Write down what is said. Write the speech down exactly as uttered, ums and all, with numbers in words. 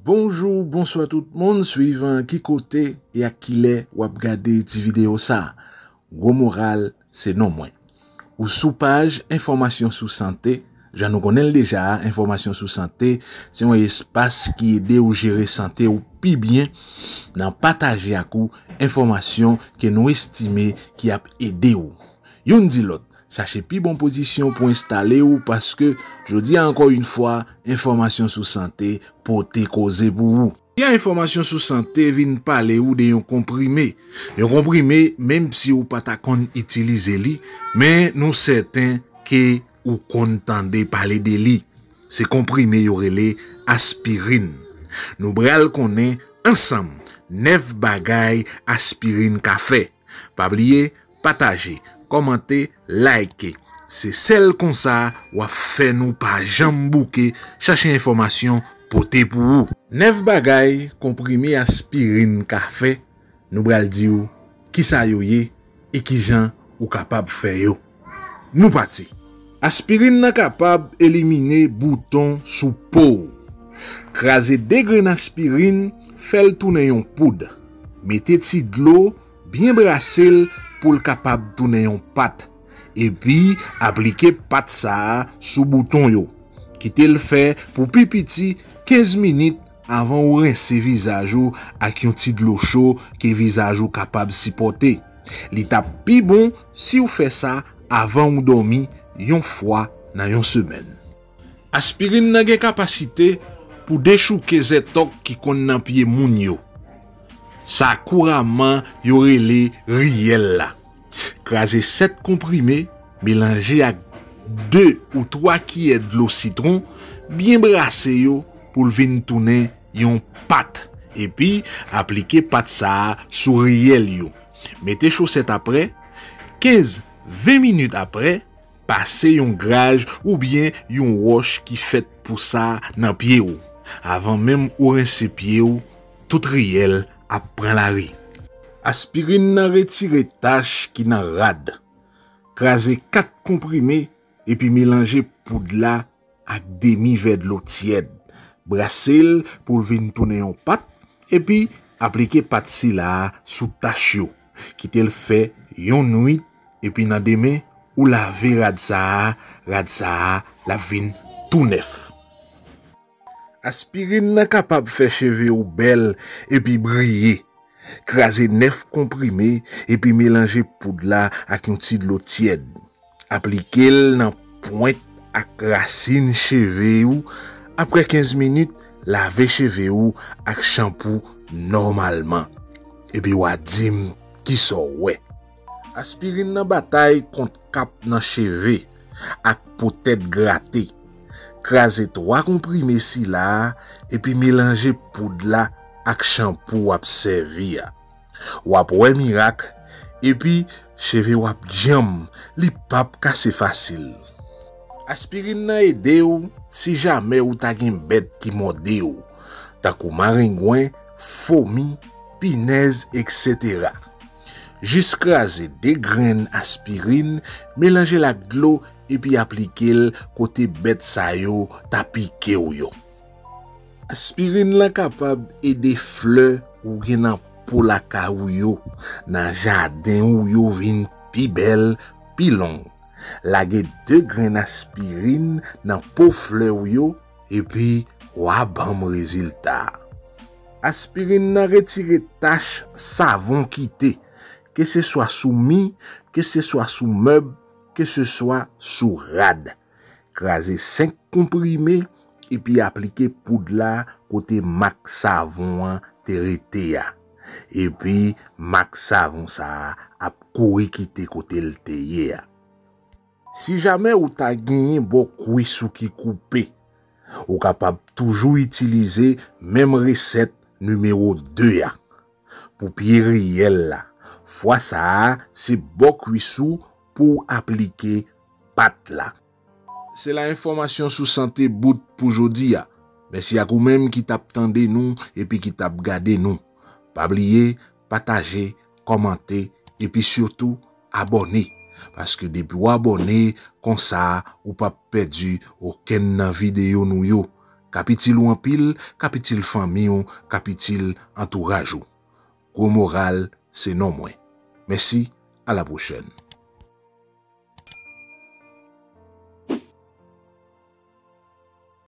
Bonjou, bonswa tout moun, swivan ki kote e ak ki lè w ap gade ti videyo sa. Gwo Moral se non mwen. Ou sou paj enfòmasyon sou sante. Jan nou konnen l deja a, enfòmasyon sou sante se yon espas ki ede w jere sante w pi byen nan pataje ak ou enfòmasyon ke nou estime ki ap ede w. Youn di lòt, chache pi bon pozisyon pou enstale w, paske jodi a, ankò yon fwa, enfòmasyon sou sante pote koze pou ou. Jodi a, enfòmasyon sou sante vin pale ou de yon konprime. Yon konprime, menm si ou pa ta konn itilize li, men nou sèten ke ou konn tande pale de li. Se konprime yo rele aspirin. Nou pral konnen ansanm nèf bagay aspirin ka fè. Pa bliye, pataje, kòmante, like. Se sèl konsa w ap fè nou pa janm bouke chache enfòmasyon pote pou ou. Nèf bagay konprime aspirin ka fè, nou pral di w kisa yo ye e kijan ou kapab fè yo. Nou pati! Aspirin nan kapab elimine bouton sou po w. Kraze de grenn aspirin, fè l tounen yon poud. Mete ti dlo, byen brase l pou l kapab tounen yon pat. Epi, aplike pat sa a sou bouton yo. Kite l fè pou pi piti kenz minit avan ou rense vizaj ou ak yon ti dlo cho ke vizaj ou kapab sipòte. Li t ap pi bon si w fè sa avan ou dòmi yon fwa nan yon semèn. Aspirin nan gen kapasite pou dechouke zètòk ki konn nan pye moun yo. Sa kouramman yo rele riyèl la. Kraze sèt konprime, melanje ak de ou twa kiyè dlo sitwon, byen brase yo pou l vin tounen yon pat, epi aplike pat sa a sou riyèl yo. Mete chosèt apre, kenz, ven minit apre, pase yon graj oubyen yon wòch ki fèt pou sa nan pye w. Avan menm ou rense pye w, tout riyèl ap pran lari. Aspirin nan retire tach ki nan rad. Kraze kat konprime epi melanje poud la ak demi vè dlo tyèd. Brase l pou l vin tounen yon pat, epi aplike pat sila a sou tach yo. Kite l fè yon nwit, epi nan demen, ou lave rad sa a, rad sa a, l ap vin tou nèf. Aspirin nan kapab fè cheve w bèl epi briye. Kraze nèf konprime epi melanje poud la ak yon ti dlo tyèd. Aplike l nan pwent ak rasin cheve w. Apre kenz minit, lave cheve w ak chanpou nòmalman. Epi w a di m kisa w wè. Aspirin nan batay kont kap nan cheve ak po tèt grate. Kraze twa konprime sila a epi melanje poud la ak chanpou w ap sèvi a. W ap wè mirak, epi cheve w ap djanm, li p ap kase fasil. Aspirin nan ede w si jamè ou ta gen bèt ki mòde w, tankou marengwen, fomi, pinèz, etsetera. Jis kraze de grenn aspirin, melanje l ak dlo epi aplike l kote bèt sa yo ta pike w yo. Aspirin lan kapab ede flè ou gen nan po lakay ou yo, nan jaden ou yo vin pi bèl, pi long. Lage de grenn aspirin nan po flè w yo, epi w a ban m rezilta. Aspirin nan retire tach savon kite, keseswa sou mi, keseswa sou mèb, keseswa sou rad. Kraze senk konprime epi aplike poud la kote mak savon an te rete a. Epi mak savon sa a ap kouri kite kote l te ye a. Si jamè ou ta genyen bò kwis ou ki koupe, ou kapab toujou itilize menm resèt nimewo de a. Pou pye riyèl la, fwa sa a, se bò kwis ou pou w aplike pat la. Se la enfòmasyon sou sante bout pou jodi a. Mèsi ak ou menm ki t ap tande nou epi ki t ap gade nou. Pa bliye pataje, kòmante, epi sitou abòne. Paske depi w abòne, konsa ou p ap pèdi okenn nan videyo nou yo. K ap itil ou anpil, k ap itil fanmi w, k ap itil antouraj ou. Gwo Moral se non mwen. Mèsi, a la pwochèn.